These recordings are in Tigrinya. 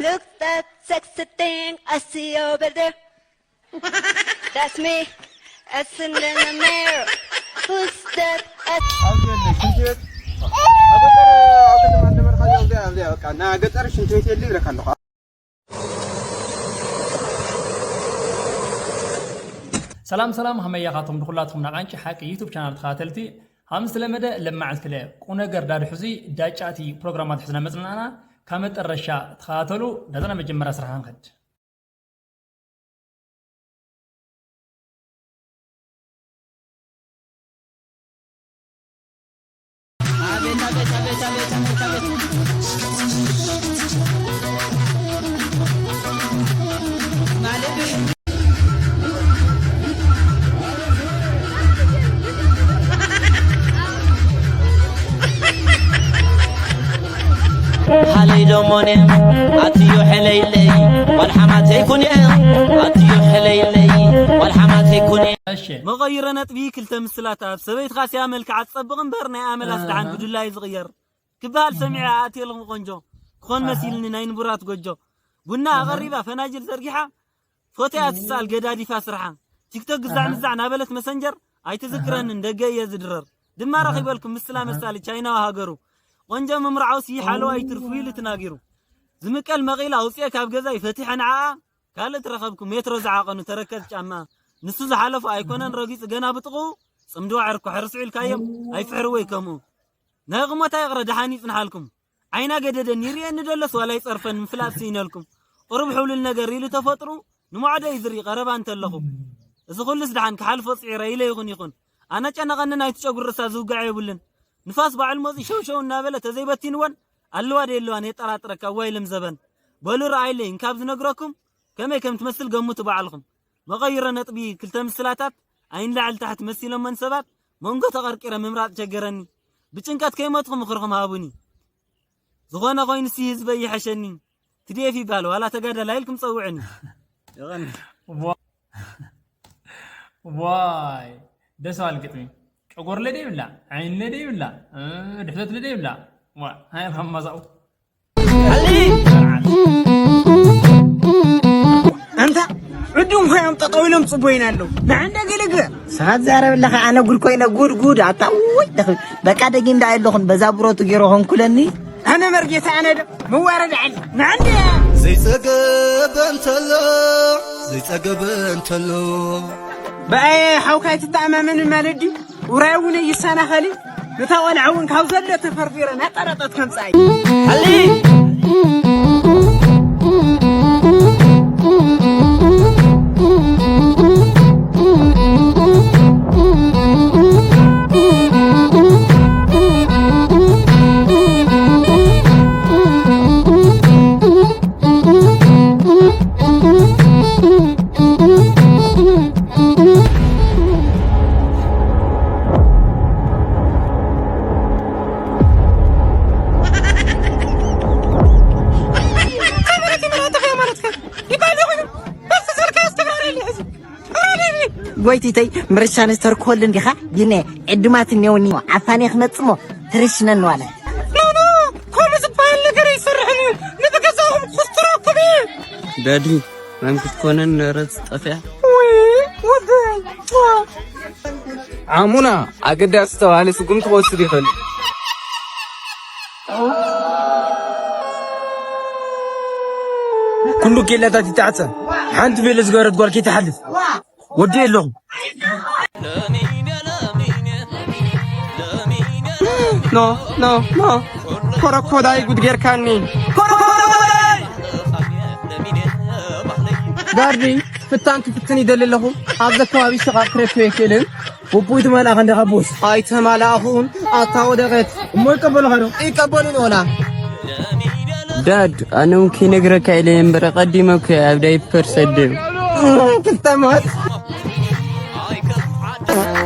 Look that sexy thing I see over there. That's me. It's in the mirror. Who's that? ኣብዚ የለ ሽንቲ ቤት ኣብ ገጠር ኣብ ከተማ እንደመርካዮ ኣብዚኣ ኣብዚኣ በቃ እና ገጠር ሽንቲ ቤት የለ ይብለካ ኣለኹ። ሰላም ሰላም ሃመያኻትኩም ንኩላትኩም ናቃንጭ ሓቂ ዩቱብ ቻናል ተኸታተልቲ። ሃም ዝተለመደ ለማዕት ክለ ቁነገር ዳድሑዚ ዳጫቲ ፕሮግራማት ሕዝና መጽናና ካብ መጠረሻ ተኸታተሉ። ዳዘና መጀመርያ ስራሕ ንኸድ። ሓለይ ደሞኔ ኣትዮ ሕለይለይ ዋልሓማተይ ኩኔ ኣትዮ ሕለይለይ ዋልሓማተይ ኩኔ እሺ መቐይረ ነጥቢ ክልተ ምስላታት ሰበይትኻ ሲያ መልክዓ ትጸብቕ እምበር ናይ ኣመላ ስድሓን ብዱላ እዩ ዝቕየር ክበሃል ሰሚዐ ኣትየ ኣለኹ ቆንጆ ክኾን መሲልኒ ናይ ንቡራት ጎጆ ቡና ኣቐሪባ ፈናጅል ዘርጊሓ ፎቶያ ትስኣል ገዳዲፋ ስርሓ ቲክቶክ ግዛዕ ምዛዕ ናበለት መሰንጀር ኣይትዝክረንን ደገ እየ ዝድረር ድማ ረኺበልኩም ምስላ መሳሊ ቻይናዊ ሃገሩ ቆንጆ ምምርዓውሲ ሓለዋ ይትርፉ ኢሉ ትናጊሩ ዝምቀል መቒላ ኣውፅኤ ካብ ገዛይ ፈቲሐ ንዓኣ ካልእ ትረኸብኩ ሜትሮ ዝዓቐኑ ተረከዝ ጫማ ንሱ ዝሓለፎ ኣይኮነን ረጊፁ ገና ብጥቕኡ ፅምድዋ ዕርኩ ሕርሱ ኢልካዮም ኣይፍሕርወይ ከምኡ ናይ ቁመታ ይቕረ ደሓን ይፅንሓልኩም ዓይና ገደደኒ ይርእየኒ ደሎስ ዋላ ይፀርፈን ምፍላጥ ስኢነልኩም ቁሩብ ሕውልል ነገር ኢሉ ተፈጥሩ ንሞዕዶ እዩ ዝርኢ ቀረባ እንተለኹ እዚ ኩሉስ ደሓን ክሓልፎ ፅዒረ ኢለ ይኹን ይኹን ኣነ ጨነቐኒ ናይቲ ጨጉሪ ርእሳ ዝውጋዕ የብሉን ንፋስ ባዕሉ መፂ ሸውሸው እናበለ ተዘይበቲንወን ኣለዋ ዶ የለዋን የጠራጥረካ እዋይ ልም ዘበን በሉ ረኣይለይ እንካብ ዝነግረኩም ከመይ ከም ትመስል ገምቱ ባዕልኹም መቐይሮ ነጥቢ ክልተ ምስላታት ኣይን ላዕሊ ታሕቲ መሲሎመን ሰባት መንጎ ተቐርቂረ ምምራፅ ቸገረኒ ብጭንቀት ከይሞትኹ ምኽርኹም ሃቡኒ ዝኾነ ኮይኑሲ ህዝበይ ይሐሸኒ ትዲኤፍ ይበሃል ዋላ ተጋዳላይ ኢልኩም ፀውዕኒ የቐኒ ዋይ ደስ በሃል ግጥሚ ጨጎርለ ደይብላ ዓይንለ ደይብላ ድሕተትለ ደይብላ ዋ ሃይልካ ማዛኡ ኣንታ ዕዱም ኮይኖም ጠጠው ኢሎም ጽቦይና ኣለዉ ንዓንዳ ገለግለ ሰባት ዛረብ ኣለኻ ኣነ ጉድ ኮይነ ጉድ ጉድ ኣታ ወይ ደኽ በቃ ደጊም ዳ ኣለኹን በዛ ብረቱ ገይሮ ኾንኩለኒ ኣነ መርጌታ ኣነ ዶ መዋረድ ዓሊ ንዓንዳ ዘይጸገበ እንተሎ ዘይጸገበ እንተሎ ብኣየ ሓውካ ኣይትተኣማመን ማለት ድዩ ውራይ እውን ይሰናኸሊ ነታ ቆልዓ እውን ካብ ዘሎ ተፈርፊረ ናጠረጠት ከምፃይ ጎይቲተይ ምርሻ ንስተርክወሉ እንዲኻ ቢነ ዕድማት እኔውኒ ዓፋኔ ክመጽሞ ትርሽነኒ ዋለ ከምኡ ዝበሃል ነገር ይሰርሕን እዩ ንብገዛኹም ኩስትረኩም እዩ ዳዲ መን ክትኮነን ነረጽ ጠፍያ ዓሙና ኣገዳሲ ተባህለ ስጉምቲ ክወስድ ይኽእል ኩሉ ኬላታት ይተዓፀ ሓንቲ ቤሎ ዝገበረት ጓል ከይትሓልፍ ወዲ ኣለኹ ኖ ኖ ኖ ኮረኮዳይ ጉድ ጌርካኒ ጋርዲ ፍታን ክፍትን ይደሊ ኣለኹ ኣብዚ ከባቢ ሽቓቕ ክረክብ የክእልን ውፉይ ትመልኣ ከንደኻ ቦስ ኣይተማልኣኹን ኣታ ወደቐት እሞ ይቀበሉኻ ዶ ይቀበሉን ወላ ዳድ ኣነ እውን ከይነግረካ ኢለ እየ እምበር ቀዲመ እኮ እየ ኣብ ዳይፐር ሰደዩ ክልተ ሞት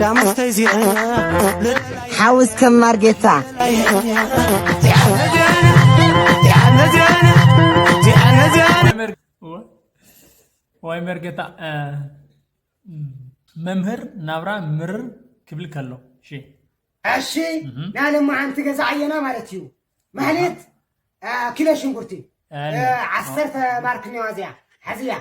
ዳምስተይ ዚኣ ሓውስ ከም ማርጌታ ዋይ መርጌታ መምህር ናብራ ምርር ክብል ከሎ እሺ እሺ ናይ ለማዓንቲ ገዛ ዓየና ማለት እዩ ማህሌት ኪሎ ሽንጉርቲ እ፣ ዓሰርተ ማርክ እኒዋ እዚኣ ሓዝያ።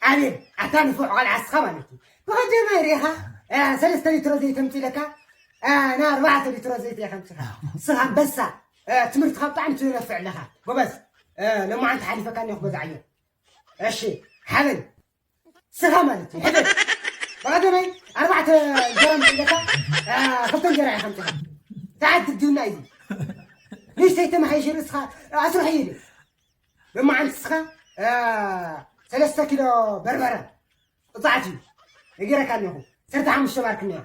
ኣቤል፣ ኣታ ንፉዕ ቆልዓ እስኻ ማለት እዩ። ብቐደማይ ርኢኻ፣ እ፣ ሰለስተ ሊትሮ ዘይት ኣምፂእለካ፣ እ፣ ና ኣርባዕተ ሊትሮ ዘይት እየ ከምፅኻ። እስኻ ኣንበሳ፣ እ፣ ትምህርትኻ ብጣዕሚ ትነፍዕ ኣለኻ። ጎበዝ፣ እ፣ ሎማዓንቲ ሓሊፈካ እኒኹ በዛ ዕዮ። እሺ፣ ሓበን። ስኻ ማለት እዩ። ሕደር። ብቐደመይ ኣርባዕተ እንጀራ ምፅኢለካ፣ አ፣ ክልተ እንጀራ ኢኻ ምፅኻ። ተዓድድና እዩ። ንእሽተይ ተመሓይሽ ርእስኻ ኣስርሑ ኢሉ። ሎማዓንቲ ስኻ፣ አ፣ ሰለስተ ኪሎ በርበረ ቅፃዕት እዩ። ነጊረካ እኒኹ። ዓሰርተ ሓሙሽተ ማርክ እኒኦ።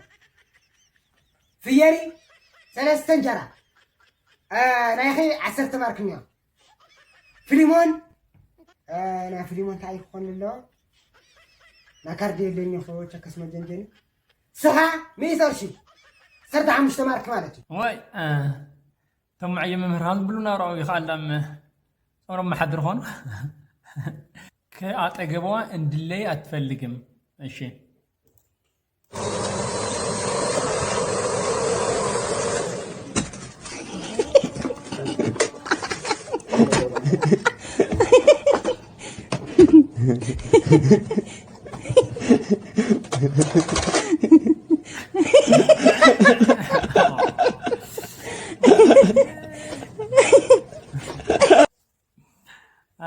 ፍየሪ ሰለስተ እንጀራ፣ አ፣ ናይኺ ዓሰርተ ማርክ እኒኦ። ፊሊሞን፣ እ፣ ናይ ፊሊሞን እንታይ ክኾን ኣለዎ? ናይ ካርድ የለኒ እኮ፣ ቸከስ መጀንጀኒ። ስኻ ሚእቲ ቅርሺ፣ ዓሰርተ ሓሙሽተ ማርክ ማለት እዩ። ወይ፣ እ፣ እቶም መዐየ መምህር ሃም ዝብሉ ናብራኦም ይኸኣል ዳም ጾሮም መሓድር ኾኑ። ከኣጠገቧ እንድለይ ኣትፈልግም። እሺ።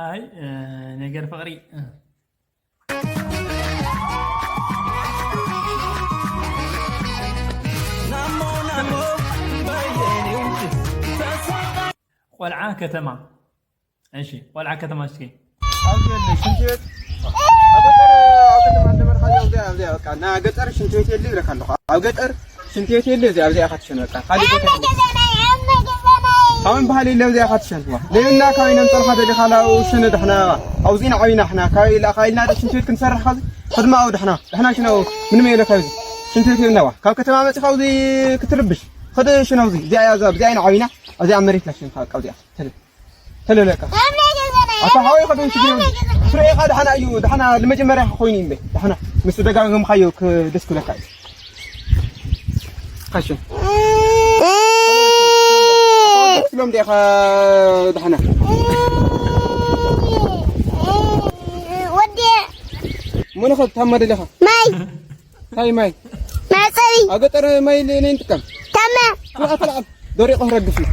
ኣይ፣ እ፣ ነገር ፍቕሪ፣ እ። ቆልዓ ከተማ። እሺ፣ ቆልዓ ከተማ እስኪ። ኣብዚ የለ ሽንቲ ቤት። ኣብ ገጠር፣ ኣብ ከተማ እንደመርካዮ ኣብዚኣ፣ ኣብዚኣ በቃ፣ እና ገጠር ሽንቲ ቤት የለ ይብለካ ኣለኹ። ኣብ ገጠር ሽንቲ ቤት የለ፣ እዚኣ፣ ኣብዚኣ ኢኻ ትሸን በቃ። ካልእ ቦታ የለ። ካበን ባህል የለ፣ ኣብዚኣ ኢኻ ትሸን። ዋ፣ ለይና ካበይ ነምፀልካ ደሊኻ ላው ሽነ ደሕና። ኣብዚ ኢና ዓቢና ሕና። ካበይ ኢላ፣ ካበይ ኢልና ደ ሽንቲ ቤት ክንሰርሕ ካብዚ? ሕድማ ኣው ደሕና። ደሕና ሽነ ኣው። ምንም የለ ካብዚ። ሽንቲ ቤት የልና ዋ። ካብ ከተማ መፂኻ ኣብዚ ክትርብሽ። ኸደ ሽነ ኣብዚ። እዚኣ እያ፣ እዛ፣ ኣብዚኣ ኢና ዓቢና። ኣብዚኣ መሬት ላሽን ካብ፣ ካብዚኣ። ተለ-፣ ተለለካ። ኣታ ሓወይ ኸደ ሽግር የብሉን። ስርኤኻ ደሕና እዩ። ደሕና ንመጀመርያ ኮይኑ እዩ እምበይ። ደሕና ምስ ደጋገምካዮ ክ-፣ ደስ ክብለካ እዩ። ካሽን። ስሎም ዲኻ ደሕና። ወዲ። መን ኸ ታማ ደለኻ? ማይ። ታይ ማይ? መሕጸቢ። ኣብ ገጠር ማይ ል-፣ ነይንጥቀም። ታማ። ስርዓት ለዓል። ደሪቑ ክረግፍ እዩ።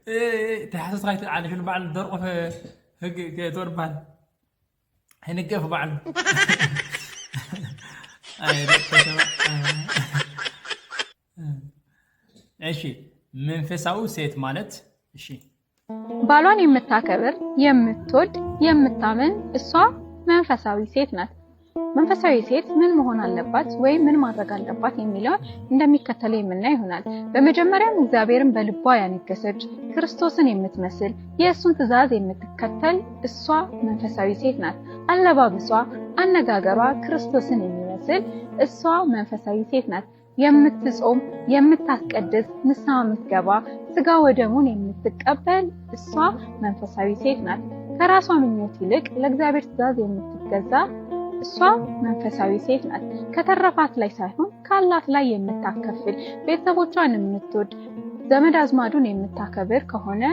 ኤ፣ ኤ፣ ተሓሰስ ካይትዓለሽ ንበዓል ደርቑ ህ-፣ ህግ ከይትወር በዓል። ህንገፍ በዓል። ኣይ፣ ደቂ ከተማ። እሺ፣ መንፈሳዊ ሴት ማለት፣ እሺ። ባሏን የምታከብር፣ የምትወድ፣ የምታምን እሷ መንፈሳዊ ሴት ናት። መንፈሳዊ ሴት ምን መሆን አለባት ወይም ምን ማድረግ አለባት የሚለውን እንደሚከተለው የምናይ ይሆናል። በመጀመሪያም እግዚአብሔርን በልቧ ያነገሰች፣ ክርስቶስን የምትመስል፣ የእሱን ትእዛዝ የምትከተል እሷ መንፈሳዊ ሴት ናት። አለባበሷ፣ አነጋገሯ ክርስቶስን የሚመስል እሷ መንፈሳዊ ሴት ናት። የምትጾም፣ የምታስቀድስ፣ ንስሐ የምትገባ፣ ሥጋ ወደሙን የምትቀበል እሷ መንፈሳዊ ሴት ናት። ከራሷ ምኞት ይልቅ ለእግዚአብሔር ትእዛዝ የምትገዛ እሷ መንፈሳዊ ሴት ናት። ከተረፋት ላይ ሳይሆን ካላት ላይ የምታካፍል፣ ቤተሰቦቿን የምትወድ፣ ዘመድ አዝማዱን የምታከብር ከሆነ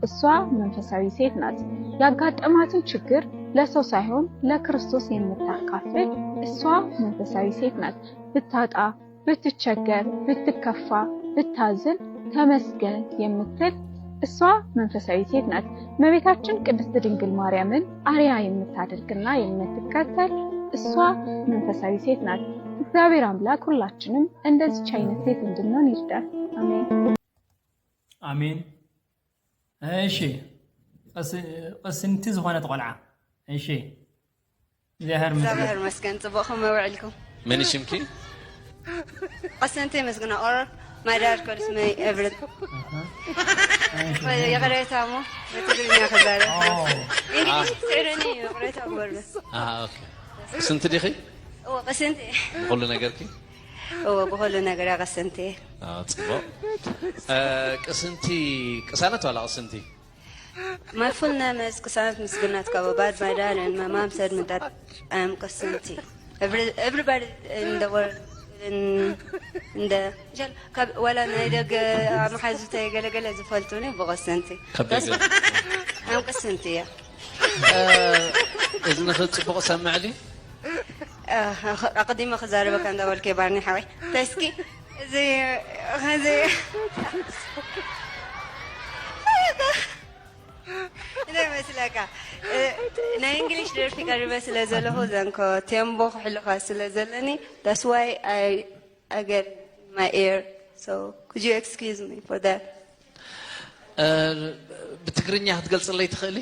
እሷ መንፈሳዊ ሴት ናት። ያጋጠማትን ችግር ለሰው ሳይሆን ለክርስቶስ የምታካፍል እሷ መንፈሳዊ ሴት ናት። ብታጣ፣ ብትቸገር፣ ብትከፋ፣ ብታዝን «ተመስገን» የምትል እሷ መንፈሳዊ ሴት ናት። እመቤታችን ቅድስት ድንግል ማርያምን አርያ የምታደርግና የምትከተል እሷ መንፈሳዊ ሴት ናት። እግዚአብሔር አምላክ ሁላችንም እንደዚች አይነት ሴት እንድንሆን ይርዳን። አሜን። አሜን። እሺ፣ ቅስ-፣ ቅስንቲ ዝኾነት ቆልዓ። እሺ፣ እግዚኣብሔር ይመስገን። እግዚኣብሔር ይመስገን። ጽቡቕ ከመይ ውዒልኩም? መን እዩ ሽምኪ? ቀሰንተይ መስግና ኦር ማይ ዳድ ኮልስ መይ ኤቭሪት። አሃ። እሺ። ይቕሬታ እሞ ብትግርኛ ክዛረብ። ኦ። እንግሊዝ ትስዕረኒ እዩ፣ ይቕሬታ ግበርሉ። አሃ፣ ኦኬ። ቅስንቲ ዲኺ? እወ፣ ቅስንቲ። ብኹሉ ነገርኪ? እወ፣ ብኹሉ ነገር እያ ቅስንቲ። አዎ፣ ጽቡቕ። እ፣ ቅስንቲ፣ ቅሳነት ዋላ ቅስንቲ? My full name is ቅሳነት ምስግናት ካቦ፣ but my dad and my mom said me that I am ቅስንቲ። Every-, everybody in the world እንደ ካብ ዋላ ናይ ደገ መሓዙተይ ገለገለ ዝፈልጡኒ ብቐሰንቲ ካብ ደገ ኣም ቀሰንቲ እያ። እዝንኺ ጽቡቕ ሰምዕሊ። ኣቐዲመ ክዛረበካ እንዳበልከ ባርኒ ሓወይ ተስኪ እዚ እዚ እንታይ መስለካ? ናይ እንግሊሽ ደርፊ ቀሪበ ስለ ዘለኹ ዘንኮ ቴምቦ ክሕልኻ ስለ ዘለኒ that's why I I get my ear. So could you excuse me for that? ብትግርኛ ክትገልጽለይ ትኽእሊ?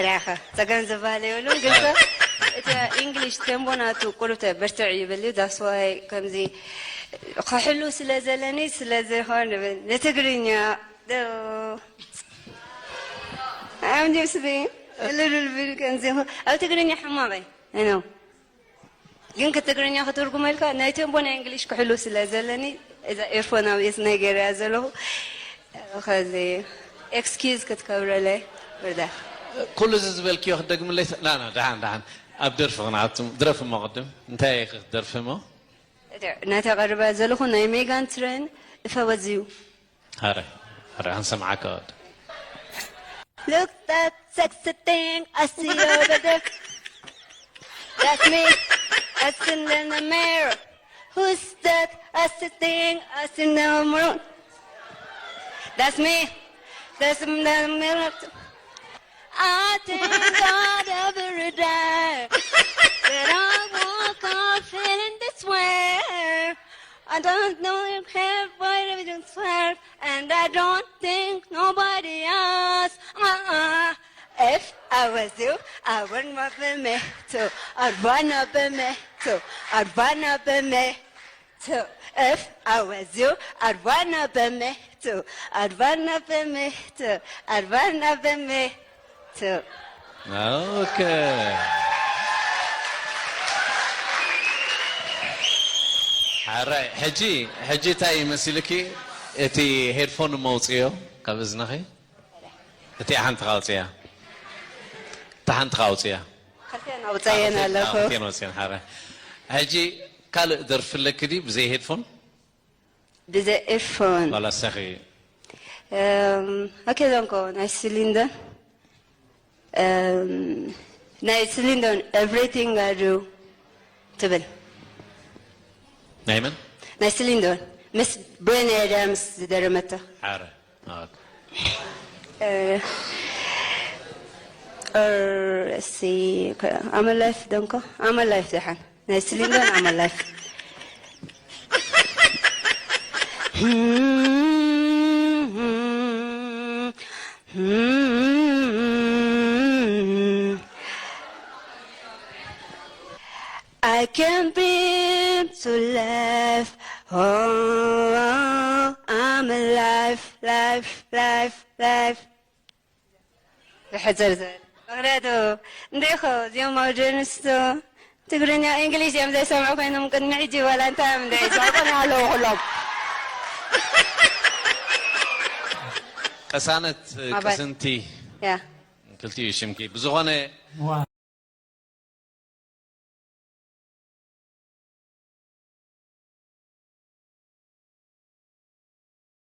ራኸ ጸገም ዝበሃል የብሉን። ግን ከ እቲ ኢንግሊሽ ቴምቦ ናቱ ቁሩብ በርትዕ ይብል እዩ። That's why ከምዚ ክሕሉ ስለ ዘለኒ ስለ ዝኾን ንብል ንትግርኛ I'm just being a little bit ከምዚ ይኹን። ኣብ ትግርኛ ሕማቕ እየ። I know። ግን ክትግርኛ ክትርጉመልካ ናይ ቴምቦ ናይ እንግሊሽ ክሕሉ ስለ ዘለኒ እዛ ኤርፎን ኣብ እዝነይ ገይረያ ዘለኹ ከዚ ኤክስኪዝ ክትከብረለይ ብርዳ ኩሉ እዚ ዝበልክዮ ክደግምለይ ስ- ና ና ደሓን ደሓን ኣብ ደርፊ ክንኣቱ ድረፊ እሞ ቅድም እንታይ ኢኺ ክትደርፊ እሞ ናታ ቀርባ ዘለኹ ናይ ሜጋን ትሬን እፈወዝዩ ኣረ ኣረ ክንሰምዓካ ወድ Look that sexy thing I see over there. That's me. I see in the mirror. Who's that? I see thing I see in the mirror. That's me. That's in the mirror. I thank God every day that I woke up feeling this way. I don't know if have what I don't swear, and I don't think nobody else. Uh-uh. If I was you, I wouldn't want for me to. I'd wanna be me too. I'd wanna be me too. If I was you, I'd wanna be me too. I'd wanna be me too. I'd wanna be me too. ኦኬ ሓራይ ሕጂ ሕጂ እንታይ ይመስልኪ እቲ ሄድፎን መውፅዮ ካብ እዝንኺ እቲ ሓንቲ ካውፅያ እቲ ሓንቲ ካውፅያ ክልቴን ኣውፀየን ኣለኹ። ክልቴን ወፅየን ሓራይ ሕጂ ካልእ ደርፊ ኣለኪ ድዩ ብዘይ ሄድፎን ብዘይ ኤርፎን ዋላ ሰኺ ኦኬ ዘንኮ ናይ ሲሊንደን ናይ ሲሊንደን everything I do ትብል ናይ መን ናይ ሲሊንደን ምስ ብሬን ኣዳምስ ዝደረመቶ ሓረ ሲ ኣመላይፍ ደንኮ ኣመላይፍ ደሓን ናይ ሲሊንደን ኣመላይፍ I can't beat to life. Oh, I'm alive, life, life, life. ዝሕዘር ዘል ምክንያቱ እንዴ ኸ እዚኦም ኣውደንስቶ ትግርኛ እንግሊሽ እዮም ዘይሰምዑ ኮይኖም ቅድሚ ሕጂ ዋላ እንታይ እዮም እንደ ይሰምዑ ኣለዉ ኩሎም ቅሳነት ቅስንቲ ያ ክልቲኡ ሽምኪ ብዝኾነ